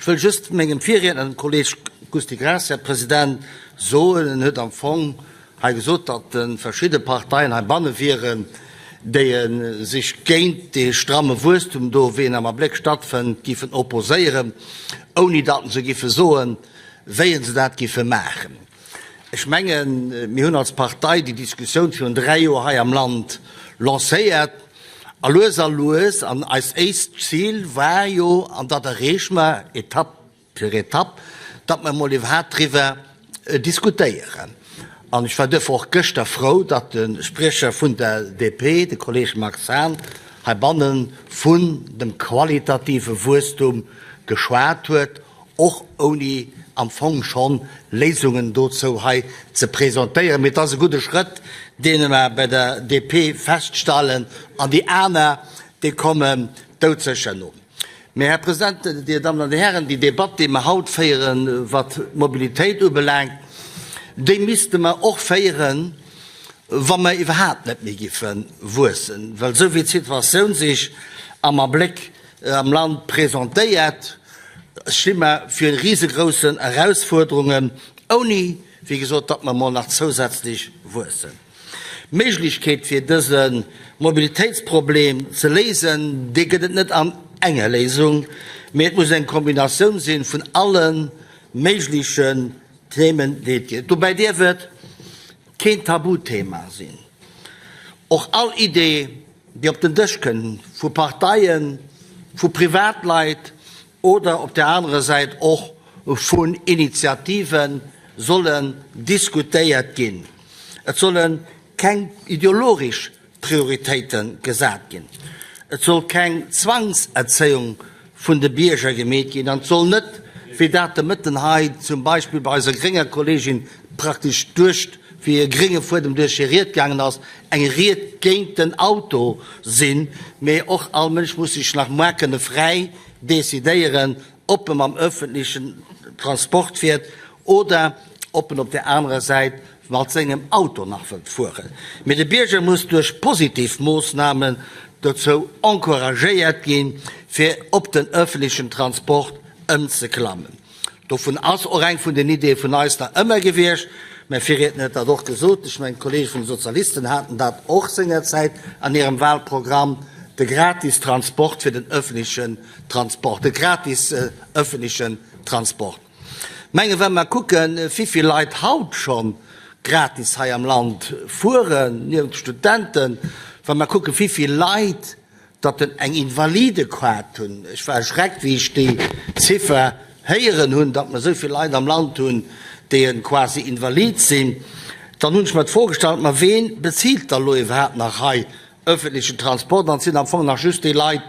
Ech wëll just mengem Virriedner, dem Kolleeg Gusty Graas, Här President, soen, en huet am Fong hei gesot, datt verschidde Parteien heibanne wieren, déi sech géint dee stramme Wuesstum do, wéi en am Abléck stattfënnt, giffen opposéieren, ouni datt se giffe soen, wéi se dat giffe maachen. Ech mengen, mir hunn als Partei déi Diskussioun virun 3 Joer hei am Land lancéiert a lues a lues, an eist éischt Zil war jo, an dat erreeche mer Etapp fir Etapp, datt mer emol iwwerhaapt driwwer diskutéieren. An ech war duerfir och gëschter frou, datt de Spriecher vun der DP, de Kolleeg Max Hahn, heibanne vun dem qualitative Wuesstum geschwat huet, och ouni am Fong schonn Léisungen dozou hei ze presentéieren. Mee et ass e gudde Schrëtt, dee mer bei der DP feststellen, an déi aner, déi kommen doudsécher no. Mee, Här President, Dir Dammen an Dir Hären, déi Debatt, déi mer haut féieren, wat d'Mobilitéit ubelaangt, déi misste mer och féieren, wa mer iwwerhaapt net méi giffe wuessen. Well esou wéi d'Situatioun sech am Abléck am Land presentéiert, sti mer vir risegroussen Erausfuerderungen, ouni, wéi gesot, datt mer emol nach zousätzlech wuessen. D'Méiglechkeet fir dëse Mobilitéitsproblem ze léisen, dee gëtt et net an enger Léisung, mee et muss eng Kombinatioun sinn vun alle méiglechen Themen, déi et gëtt. Dobäi dierf et keen Tabuthema sinn. Och all Idee, déi op den Dësch kënn vu Parteien, vu Privatleit, oder op där anerer Säit och vun Initiative sollen diskutéiert ginn. Et solle keng ideologesch Prioritéite gesat ginn, et soll keng Zwangserzéiung vun de Bierger gemeet ginn an et soll net, wéi dat de Mëtten hei zum Beispill bei eiser grénger Kollegin praktesch duerch wéi e grénge Fuedem duerch hir Ried gaangen ass, eng Ried géint den Auto sinn, mee och all Mënsch muss sech nach muar kënne fräi decidéieren, ob e mam öffentlichen Transport fiert oder ob en op där anerer Säit mat sengem Auto nach wëllt fueren. Mee de Bierger muss duerch positiv Moossnamen dozou encouragéiert ginn, fir op den öffentlichen Transport ëmzeklammen. Dovun ass och eng vun den Ideeë vun eis nach ëmmer gewiescht. Mäi Virriedner huet dat och gesot, ech mengen, d'Kollege vun de Sozialisten haten dat och sengerzäit an hirem Wahlprogramm, de gratis Transport fir den öffentlichen Transport, de gratis öffentlichen Transport. Mengen, wa mer kucken, wivill Leit haut scho gratis hei am Land fueren, niewent de Studenten, wa mer kucken, wivill Leit datt en eng Invalidekaart hunn. Ech war erschreckt, wéi ech déi Ziffer héieren hunn, datt mer esou vill Leit am Land hunn, déi en quasi invalid sinn. Dann hunn ech mer d'Fro gestallt, Ma ween bezilt da lo iwwerhaapt nach hei öffentlichen Transport? An et sinn am Fong nach just déi Leit,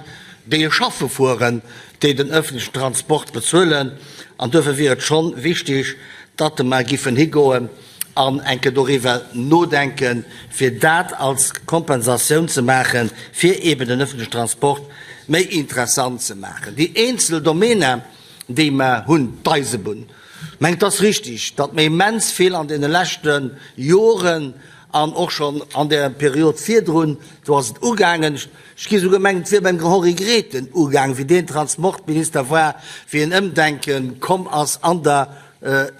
déi e schaffe fueren, déi den öffentlichen Transport bezuelen. An duerfir wier et schonn wichtig, datt mer giffen higoen an eng Kéier doriwwer nodenken, fir dat als Kompensatioun ze maachen, fir eeben den öffentlichen Transport méi interessant ze maachen. Déi eenzel Domäner, déi mer hunn, d'Eisebunn, mengt, et ass richtig, datt mer immens vill an deene leschte Joren an och schonn an där Period virdrun, do ass et ugaangen, ech gi souguer mengen, et wier beim Henri Grethen ugaangen, wéi deen Transportminister war, wéi en Ëmdenke komm ass an der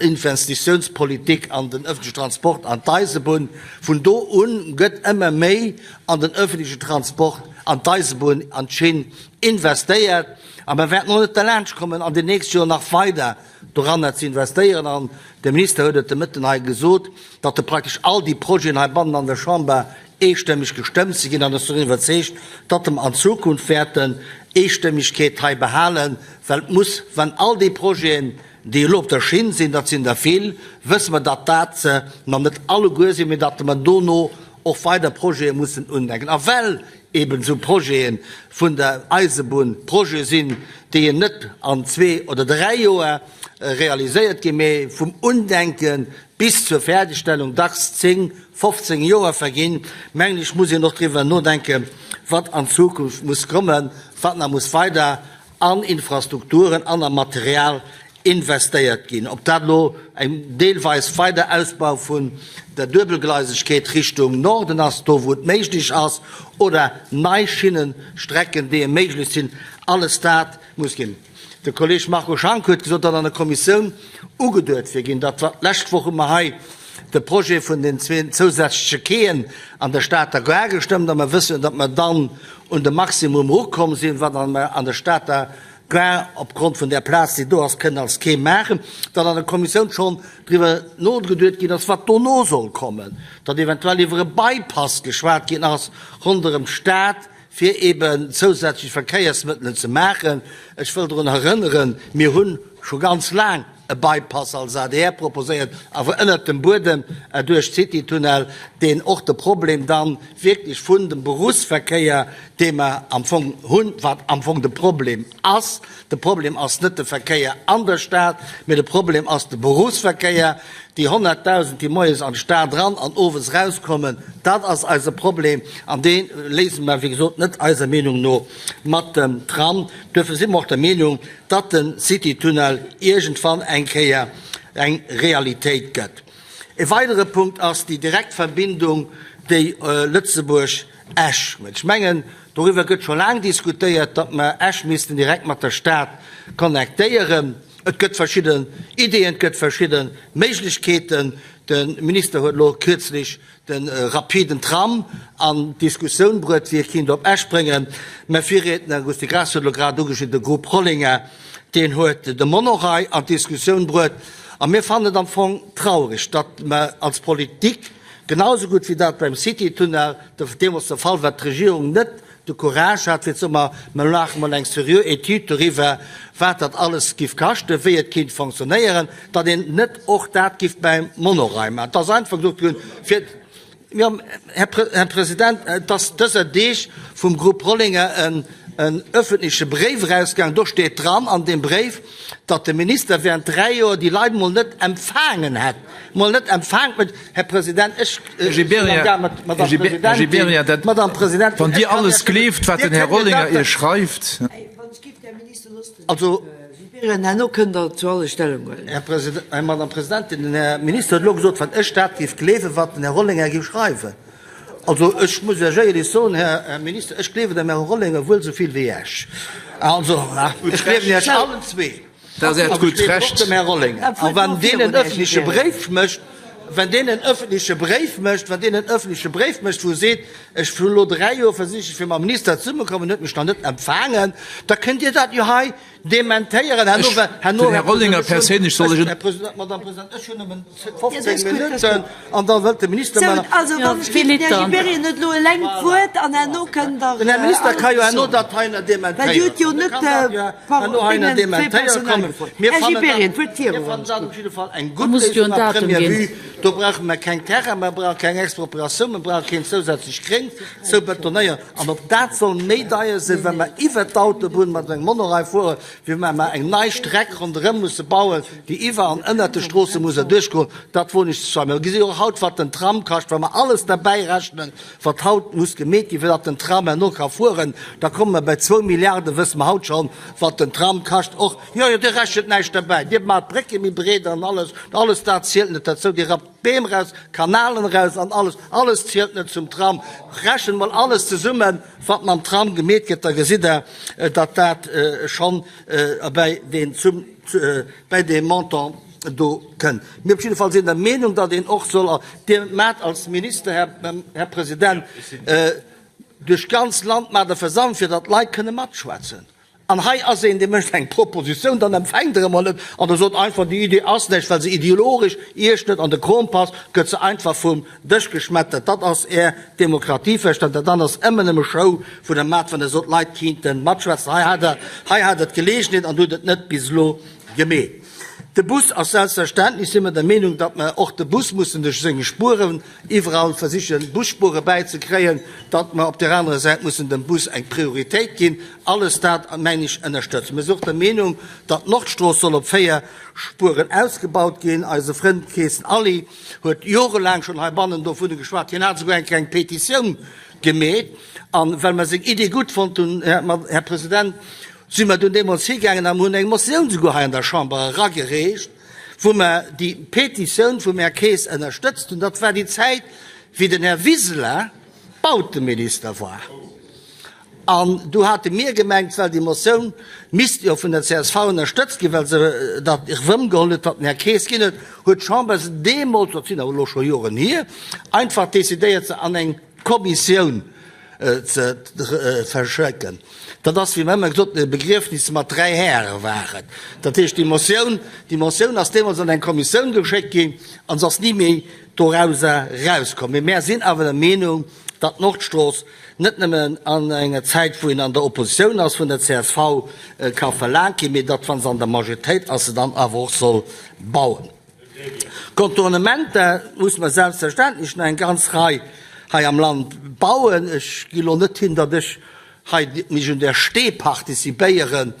Investitiounspolitik an den öffentlichen Transport an d'Eisebunn. Vun do un gëtt ëmmer méi an den öffentlichen Transport, an d'Eisebunn, an d'Schinn investéiert. A mer wäerten och net derlaanscht kommen, an den nächste Joren nach weider doranner ze investéieren. An de Minister huet et de Mëtten hei gesot, datt e praktesch all déi Projeten heibannen an der Chamber eestëmmeg gestëmmt si ginn. An ech sinn iwwerzeegt, datt mer an Zukunft wäerten Eestëmmegkeet hei behalen, well et muss, wann all déi Projeten, déi elo op der Schinn sinn, dat sinn der vill, wësse mer, datt dat se nach net alleguer sinn, mee datt mer dono och weider Projete mussen undenken. A well eben esou Projete vun der Eisebunn Projete sinn, déi een net an zwee oder dräi Joer realiséiert ginn, mee vum Undenke bis zur Fäerdegstellung dacks 10, 15 Joer verginn, mengen ech, muss een och driwwer nodenken, wat an Zukunft muss kommen, wat nach muss weider an Infrastrukturen an a Material investéiert ginn. Ob dat elo eng deelweis weider Ausbau vun der Duebelgleisegkeet Richtung Norden ass, do wou et méiglech ass, oder nei Schinnenstrecken, déi méiglech sinn, alles dat muss ginn. De Kolleg Marco Schank huet gesot, datt an der Kommissioun ugeduet wier ginn, datt wat d'lescht Woch hu mer hei de Projet vun den zween zousätzleche Quaien an der Stater Gare gestëmmt a mer wëssen, datt mer dann un de Maximum erukomm sinn, wat mer an der Stater Gare opgrond vun där Plaz, déi do ass, kënnen als Quai maachen, datt an der Kommissioun schonn driwwer nogeduet ginn ass, wat dono soll kommen, datt eventuell iwwer e Bypass geschwat ginn ass ronderëm d'Stad, fir eben zousätzlech Verkéiersmëttelen ze maachen. Ech wëll drun erënneren, mir hu scho ganz laang e Bypass als adr proposéiert, awer ënnert dem Buedem erduerch, Citytunnel, deen och de Problem dann wierklech vun dem Beruffsverkéier, dee mer am Fong hunn, wat am Fong de Problem ass, de Problem ass net de Verkéier an der Stad, mee de Problem ass de Beruffsverkéier, déi 100.000, déi moies an d'Stad eran an owes erauskommen, dat ass eise Problem an dee léise mer, wéi gesot, net eiser Meenung no mat dem Tram. Duerfir si mer och der Meenung, datt de Citytunnel iergendwann eng Kéier eng Realitéit gëtt. E weidere Punkt ass déi direkt Verbindung, déi Lëtzebuerg-Esch huet. Ech mengen, doriwwer gëtt scho laang diskutéiert, datt mer Esch missten direkt mat der Stad connectéieren. Et gëtt verschidden Ideeën, et gëtt verschidde Méiglechkeeten. De Minister huet elo kürzlech de rapiden Tram an d'Diskussioun bruet, wéi e kinnt op Esch bréngen. Mä Virriedner Gusty Graas huet elo grad ugeschnidden, de Groupe Rollinger, deen huet de Monorail an d'Diskussioun bruet. A mir fannen et am Fong traurig, datt mer als Politik, genau esou gutt wéi dat beim Citytunnel deemools de Fall war, d'Regierung net de Courage hat fir ze soen, ma mer maache mol eng seriö Etüd doriwwer, wat dat alles giff kaschten, wéi et kinnt fonctionnéieren, datt een net och dat giff beim Monorail maachen. Et ass einfach gesot ginn, fir, jo, Här President, et ass dëser Deeg vum Groupe Rollinger en öffentleche Bréif erausgaangen, do steet dran an deem Bréif, datt de Minister während 3 Joer déi Leit mol net empfaangen hätt, mol net empfaangen huet. Här President, ech sinn am Gaang mat Madame Presidentin, Madame Presidentin, Wann Dir alles gleeft, wat den Här Rollinger Iech schreift. Also, Herno kënnt Der zu alle Stellung huelen. Här President, Madame Presidentin, den Här Minister huet elo gesot, wann ech dat géif gleewen, wat den Här Rollinger géif schreiwen. Also, ech muss Iech éierlech soen, Här Minister, ech gleewen dem Här Rollinger wuel esou vill wéi Iech. Also, ech gleewen Iech allen zwee. Dat ass Äert gutt Recht. Dem Här Rollinger. A wann deen en öffentleche Bréif mécht, wann deen en öffentleche Bréif mécht, wann deen en öffentleche Bréif mécht, wou e seet, ech hunn elo 3 Joer versicht, fir mam Minister zesummekommen, en huet mech nach net empfaangen, da kënnt Dir dat jo hei Dementéieren herno, Ech, herno, den Här Rollinger perséinlech soll ech. Här President, Madame President, ech hunn nëmmen 15 Minutten an da wëllt de Minister Sou, maachen. also wann ech géif den Här Gibéryen huet elo eleng d'Wuert an herno kënnt Der Den Här Minister ka jo herno dat hei nach Well Dir hutt dementéieren. jo net Herno hei nach Dingen zwee dementéiere personell kommen. gefrot. Mir Här fannen dat, Gibéryen, d'Wuert mir virun. fannen dat op jidde Fall eng Da gutt muss et jo Léisung en à Datum première ginn. vue. Do brauche mer keng Terrain, mer brauche keng Expropriatioun, mer brauche keen zousätzlech Gréng ze betonéieren. An ob dat soll méi deier sinn, wa mer iwwert d'Autobunn mat engem Monorail fueren, wéi wa mer eng nei Streck ronderëm musse bauen, déi iwwer an ënnert de Stroosse muss erduerchgoen, dat woen ech ze zweifeln. Mer gesi jo och haut, wat den Tram kascht. Wa mer alles derbäi rechnen, wat haut muss gemeet ginn, fir datt den Tram herno ka fueren, da komme mer bei zwou Milliarden, wësse mer haut schonn, wat den Tram kascht. Och, jo, jo, Dir rechent näischt derbäi, Dir maacht d'Brécke méi breet an alles, alles dat zielt net derzou. Dir rappt Beem raus, Kanalen raus an alles, alles zielt net zum Tram. Rechent mol alles zesummen, wat mam Tram gemeet gëtt, da gesitt Der, datt dat schonn bäi deen zum, bäi dee Montant do kënnt. Mir op jidde Fall sinn der Meenung, datt een och soll, Dir maacht als Minister, Här, Här President, duerch d'ganz Land maacht Der Versammlung, fir datt d'Leit kënne matschwätzen. An hei ass een, dee mécht eng Propositioun, dann empfänkt Der e mol net an der sot einfach, déi Idee ass näischt, well se ideologesch Iech net an de Krom passt, gëtt se einfach vum Dësch geschmettert. Dat ass Är Demokratieverständnis. Dat ass ëmmer nëmme Show, wou Der maacht, wann Der sot, d'Leit kinnten matschwätzen. Hei hat Der, hei hat Der d'Geleegenheet an hutt et net bis elo gemeet. De Bus ass selbstverständlech, si mer der Meenung, datt mer och de Bus mussen duerch senge Spueren iwwerall versichen, Busspuere bäizekréien, datt mer op där anerer Säit mussen dem Bus eng Prioritéit ginn. Alles dat, mengen ech, ënnerstëtze. Mir si och der Meenung, datt d'Nordstrooss soll op 4 Spueren ausgebaut ginn. Eise Frënd Keesen Aly huet jorelaang schonn heibannen dovunner geschwat. Hien hat esouguer eng kleng Petitioun gemeet. A well mer seng Idee gutt fonnt hunn, Här President, si mer dunn deemools higaangen a mer hunn eng Motioun souguer hei an der Chamber eragereecht, wou mer déi Petitioun vum Här Kaes ënnerstëtzt hunn. Dat war déi Zäit, wéi den Här Wiseler Bauteminister war. An du hate mir gemengt, well déi Motioun misst jo vun der csv ënnerstëtzt ginn, well se dat erëmgeholl huet, wat den Här Kaes ginn huet, huet d'Chamber se deemools, dat sinn awer elo scho Joren hier, einfach decidéiert, se an eng Kommissioun ze verschécken. Dat ass, wéi mer ëmmer gesot hunn, e Begriefnis mat dräi Häre war et. Dat heescht, déi Motioun, déi Motioun ass deemools an eng Kommissioun geschéckt ginn a se ass ni méi dorauser erauskomm. Mee mär sinn awer der Meenung, datt d'Nordstrooss net nëmmen an enger Zäit, wou een an der Oppositioun ass, vun der csv ka verlaangt ginn, mee datt, wa se an der Majoritéit ass, se dann awer och soll bauen. Contournementer muss mer selbstverständlech nach eng ganz Rei hei am Land bauen. Ech gi lo net hin, datt ech hei mech un där Stee participéieren,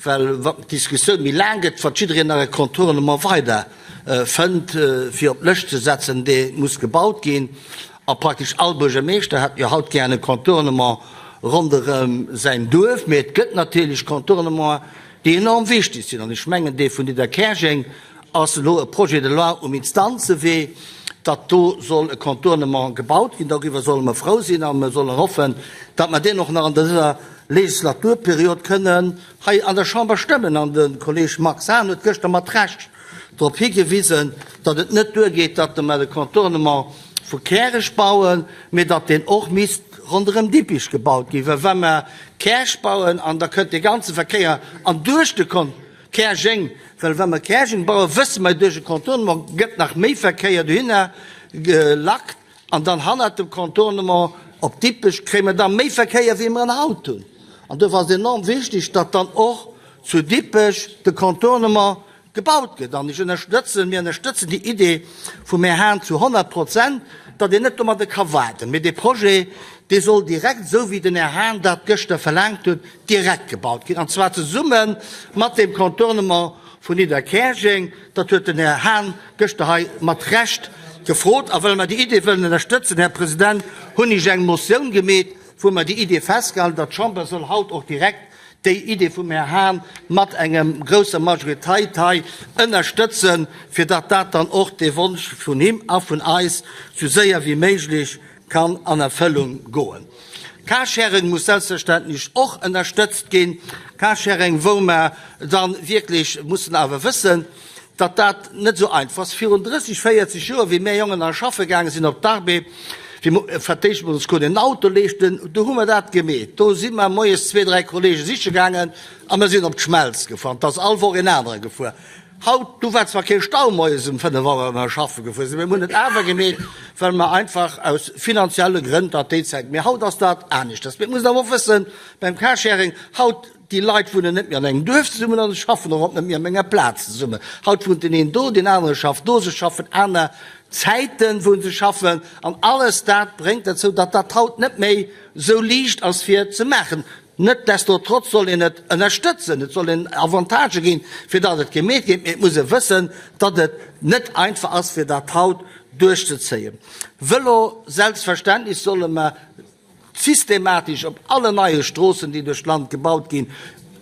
well wat d'Diskussioun méi laang gëtt, wat jiddereen nach e Contournement weider fënnt, fir op d'Lëscht ze setzen, dee muss gebaut ginn. A praktesch all Buergermeeschter hätt jo haut gären e Contournement ronderëm säin Duerf. Mee et gëtt natierlech Contournementen, déi enorm wichteg sinn. An ech mengen, dee vun Nidderkäerjeng ass elo e Projet de loi um Instanzewee, datt do soll e Contournement gebaut ginn. Doriwwer solle mer frou sinn a mer sollen hoffen, datt mer deen och nach an dëser Legislaturperiod kënnen hei an der Chamber stëmmen. An de Kolleeg Max Hahn huet gëschter mat Recht drop higewisen, datt et net duergeet, datt mer de Contournement vu Käreg bauen, mee datt deen och misst ronderëm Dippech gebaut ginn. Well wa mer Käerch bauen an da kënnt dee ganze Verkéier an duerch de Con Käerjeng, well wa mer Käerjeng bauen, wësse mer, duerch e Contournement gëtt nach méi Verkéier dohinner gelackt an dann hannert dem Contournement op Dippech kréie mer da méi Verkéier wéi mer en haut hunn. An duerfir ass et enorm wichtig, datt dann och zu Dippech de Contournement Gebaut gëtt. An ech ënnerstëtzen, mir ënnerstëtzen déi Idee vum Här Hahn zu 100 Prozent, datt een net domadde ka waarden, mee dee Projet, dee soll direkt, esou wéi den Här Hahn dat gëschter verlaangt huet, direkt gebaut ginn, an zwar zesumme mat deem Contournement vun Nidderkäerjeng. Dat huet den Här Hahn gëschter hei mat Recht gefrot. A well mer déi Idee wëllen ënnerstëtzen, Här President, hunn ech eng Motioun gemeet, wou mer déi Idee festgehalen, datt d'Chamber soll haut och direkt déi Idee vum Här Hahn mat engem grousser Majoriteit hei ënnerstëtzen, fir datt dat dann och dee Wonsch vun him a vun eis sou séier wéi méiglech kann an Erfëllung goen. Carsharing muss selbstverständlech och ënnerstëtzt ginn. Carsharing, wou mer da wierklech mussen awer wëssen, datt dat net esou einfach ass. Virun 30, 40 Joer, wéi mär Jongen nach schaffe gaange sinn op d'Arbed, wéi mer fir d'éischt mol ons konnten en Auto leeschten, do hu mer dat gemeet. Do si mer moies zwee, dräi Kollege siche gaangen a mer sinn op d'Schmelz gefuer. An 't ass all Woch een anere gefuer. Haut, do war zwar kee Stau moies um 5 Auer, wéi mer schaffe gefuer sinn, mee mer hunn et awer gemeet, well mer einfach aus finanzielle Grënn dat déi Zäit. Mee haut ass dat aneschters. Mee et muss een awer och wëssen, beim Carsharing haut, Déi Leit wunnen net méi an engem Duerf zesummen an se schaffen och net méi op enger Plaz zesummen. Haut wunnt deen een do, deen anere schafft do, se schaffen aner Zäiten, wou se schaffen an alles dat bréngt derzou, datt dat haut net méi esou liicht ass fir ze maachen. Netdestotrotz soll een et ënnerstëtzen, et soll een Avantagë ginn, fir datt et gemeet gétt, mee et muss ee wëssen, datt et net einfach ass fir dat haut duerchzezéien. Vëlo, selbstverständlech solle mer Systematesch op allen neie Stroossen, déi duerch d'Land gebaut ginn,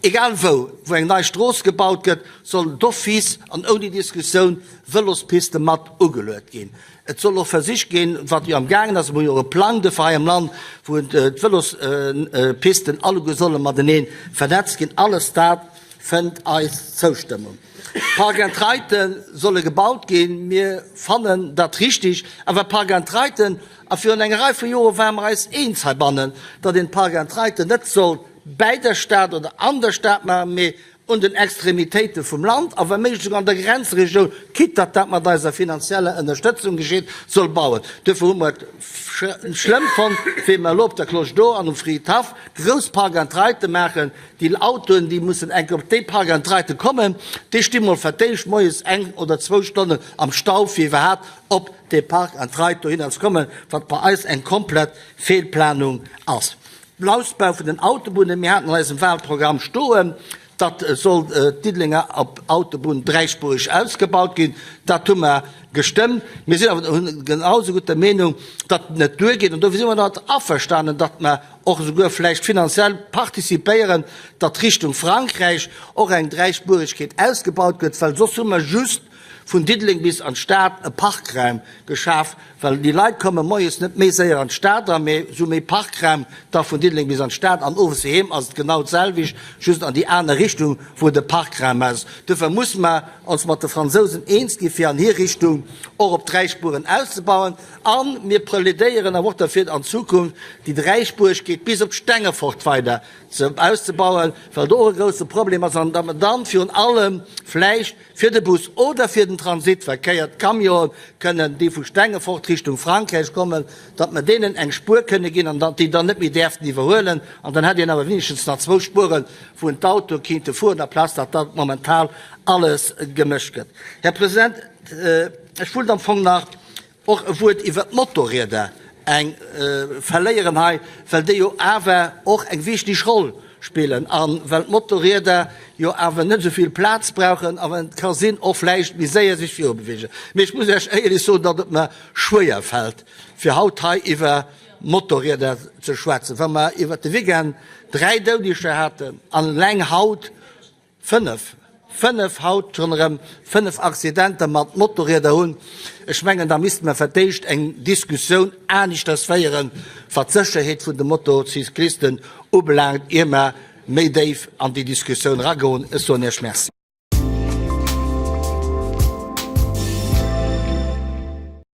egal wou, wou eng nei Strooss gebaut gëtt, soll d'office an ouni Diskussioun Vëlospiste mat ugeluet ginn. Et soll och versicht ginn, wat jo am gaangen ass, mir hu jo och e Plang dofir hei am Land, wou d'Vëlospisten alleguer solle matenee vernetzt ginn. Alles dat fënnt eis Zoustëmmung. Park-and-Riden solle gebaut ginn. Mir fannen dat richtig. Awer Park-and-Riden, a virun enger Rei vu Jore ware mer eis eens heibannen, datt een d'Park-and-Riden net sollt bäi der Stad oder an der Stad maachen, mee un den Extremitéite vum Land a wa méiglech souguer an der Grenzregioun, quitte datt dat mat eiser finanzieller Ënnerstëtzung geschitt, soll bauen. Duerfir hu mer et schlëmm fonnt, wéi mer elo op der Cloche d'Or an um Fridhaff grouss Park-and-Riden maachen, Déi Autoen, déi mussen enk op déi Park-and-Riden kommen, déi sti mol fir d'éischt moies eng oder zwou Stonnen am Stau, fir iwwerhaapt op dee Park-and-Ride dohinner ze kommen, wat bei eis eng komplett Feelplanung ass. Den Ausbau vun den Autobunnen, mir haten an eisem Wahlprogramm stoen, datt soll d'Diddelenger Autobunn dräispuerig ausgebaut ginn. Dat hu mer gestëmmt. Mir sinn awer genau esou gutt der Meenung, datt et net duergeet, an dofir si mer dermat averstanen, datt mer och esouguer vläicht finanziell participéieren, datt Richtung Frankräich och eng Dräispuregkeet ausgebaut gëtt, well soss hu mer just. vun Diddeleng bis an d'Stad e Parkraum geschaf, well déi Leit komme moies net méi séier an d'Stad era, mee se hu méi Parkraum da vun Diddeleng bis an d'Stad an owes heem ass et genau d'selwecht, just an déi aner Richtung, wou de Parkraum ass. Duerfir muss mer ons mat de Fransousen eens gi fir an hir Richtung och op 3 Spueren auszebauen. A mir plädéieren awer och derfir, an Zukunft déi Dräispuregkeet bis op Stengefort weider ze auszebauen, well do och e grouse Problem ass an datt mer dann virun allem vläicht fir de Bus oder fir den Transitverkéier, d'Camionen kënnen, déi vu Stengefort Richtung Frankräich kommen, datt mer deenen eng Spuer kënne ginn an datt déi dann net méi däerften iwwerhuelen. An dann hätt een awer wenigstens nach zwou Spueren, wou en d'Autoe kéinte fueren, aplaz datt dat momental alles gemëscht gëtt. Här President, ech wullt am Fong nach Och e Wuert iwwert d'Motorrieder eng verléieren hei, well déi jo awer och eng wichtig Roll spillen a well d'Motorrieder jo awer net esou vill Plaz brauchen a wann et ka sinn, och vläicht méi séier sech virubewegen. Mee ech muss Iech éierlech soen, datt et mer schwéier fält, fir haut hei iwwer Motorrieder ze schwätzen, wa mer iwwert de Weekend 3 Doudeger haten an eleng haut 5, 5 haut schonn erëm 5 Accidenter mat Motorrieder hunn, ech mengen, da misste mer fir d'éischt eng Diskussioun aneschters féieren, wat d'Sécherheet vun de Motocyclisten ubelaangt, ier mer méi déif an déi Diskussioun eragoen. Ech soen Iech Merci.